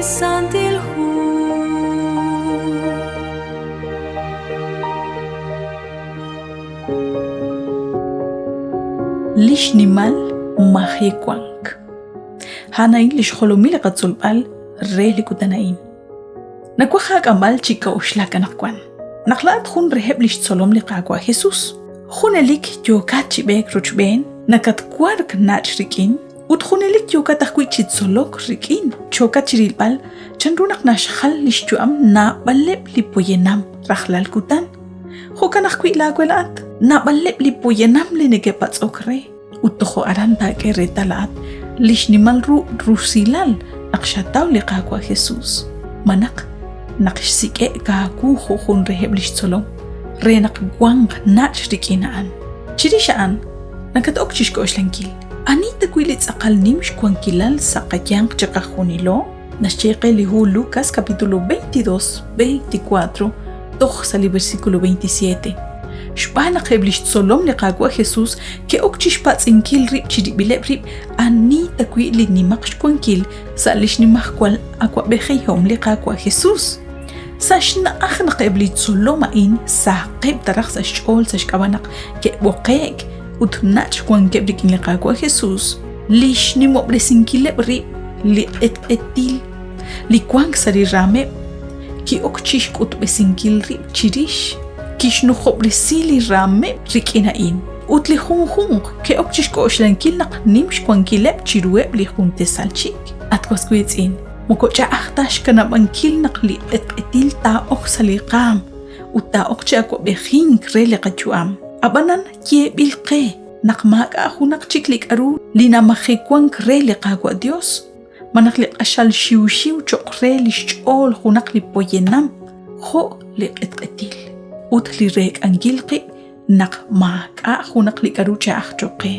Santil Hu. Li xnimal majewank. A'an a'in li xjolomil li qatzolb'al re li kutan a'in. Nawaj aak'amb'al chi k'a'uxlak anaqwan. Naq laa'at jun reheb' li xtzolom li Qaawa' Jesus, junelik yookat chi b'eek rochb'een, nakatwark nach' rik'in ut junelik yookat ajwi' chi tzolok rik'in, yookat chi rilb'al chanru naq naxjal li xyu'am naab'aleb' li poyanam rajlal kutan. Jo'kan ajwi' laawe laa'at, naab'aleb' li poyanam li neke'patz'ok re. Ut tojo' aran taak'e reetal laa'at li xnimal ru rusilal naq xataw li Qaawa' Jesus, malaj naq xsik'e'k aawu jo' jun reheb' li xtzolom re naq wanq nach' rik'in a'an. Chirix a'an, nakat'ok chi xk'oxlankil, ani tawi' li tz'aqal nim xwankilal sa' qayanq chiqajunilo? Naxye qe li hu Lucas capítulo 22, 24 toj sa' li versículo 27. Xb'aan naq eb' li xtzolom li Qaawa' Jesus ke'ok chi xpatz'inkil rib' chirib'ileb' rib' ani tawi' li nimaq xwankil sa' li xnimajwal awa'b'ejihom li Qaawa' Jesus. Sa' xna'aj naq eb' li tzolom a'in saqeb' taraj sa' xch'ool sa' xk'ab'a' naq ke'b'oqe'k ut nach' wankeb' rik'in li Qaawa' Jesus, li xnimob'resinkileb' rib' li q'etq'etil li wank sa' li raameb' ki'ok chi xk'utb'esinkil rib' chirix, kixnujob'resi li raameb' rik'in a'in, ut li junjunq ke'ok chi xk'oxlankil naq nim xwankileb' chiruheb' li jun tasal chik. At was wiitz'in, moko ch'a'aj ta xkanab'ankil naq li q'etq'etil taa'ok sa' li qaam ut taa'ok chi awab'ejink re li qayu'am. Ab'anan yeeb'il qe naq maak'a' junaq chik li k'aru li namajewank re li Qaawa' Yos, malaj li q'axal xiwxiw cho'q re li xch'ool junaq li poyanam jo' li q'etq'etil ut li reek'ankil qib' naq maak'a' junaq li k'aru ch'a'aj cho'q qe.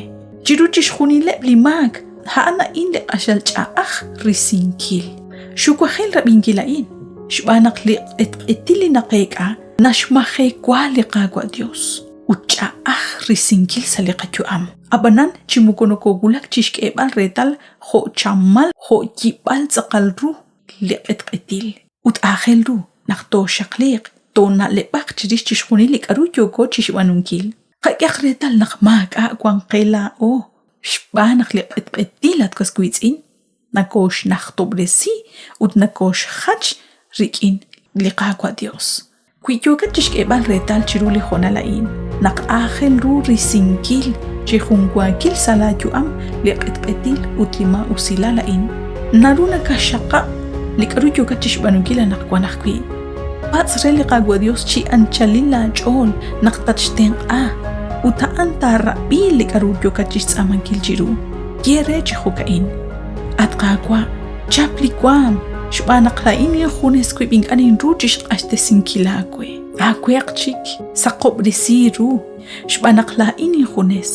Chiru chixjunileb' li maak, a'an a'in li q'axal ch'a'aj risinkil. Xuwajel rab'inkil a'in, xb'aan naq li q'etq'etil li naqeek'a naxmajewa li Qaawa' Yos ut ch'a'aj risinkil sa' li qayu'am. Ab'anan chi moko nokoowulak chi xk'eeb'al reetal jo' chamal jo' yib'al tz'aqal ru li q'etq'etil. Ut aajel ru naq tooxaqliiq, toona'leb'aq chirix chixjunil li k'aru yooko chi xb'aanunkil. Qak'ehaq reetal naq maak'a' wank qe laa'o, xb'aan naq li q'etq'etil, at was wiitz'in, nakooxnajtob'resi ut nakooxjach rik'in li Qaawa' Yos. Wi yookat chixk'eeb'al reetal chiru li hoonal a'in naq aajel ru risinkil chi junwaakil sa' laa yu'am li q'etq'etil ut li maa'usilal a'in, naru nakaxaqab' li k'a'ru yookat chixb'aanunkil anaqwan ajwi'. Patz' re li Qaawa' Dios chi anchalil laa ch'ool naq tatxtenq'a, ut a'an taarab'i li k'a'ru yookat chixtz'aamankil chiru. Ye re chi jo'ka'in, At Qaawa', chap li waanm, xb'aan naq laa'in injunes wib' ink'a' ninru chi xq'axtesinkil aawe. Aaweq chik, saqob'resi ru, xb'aan naq laa'in injunes,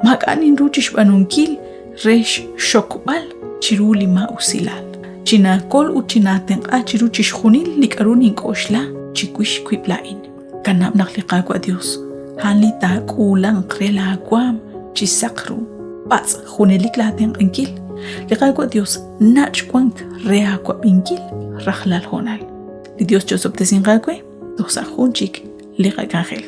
maak'a' ninru chi xb'aanunkil re xxokb'al chiru li maa'usilal. Chinaakol ut chinaatenq'a chiru chixjunil li k'aru nink'oxla chiwix wib' laa'in. Kanab' naq li Qaawa' Dios a'an li taak'uulanq re laawaanm chi saq ru. Patz' junelik laatenq'ankil. Li Qaawa' Dios nach' wank re aawab'inkil rajlal hoonal. Li Dios chi'osob'tesinq aawe toj sa' jun chik li qak'anjel.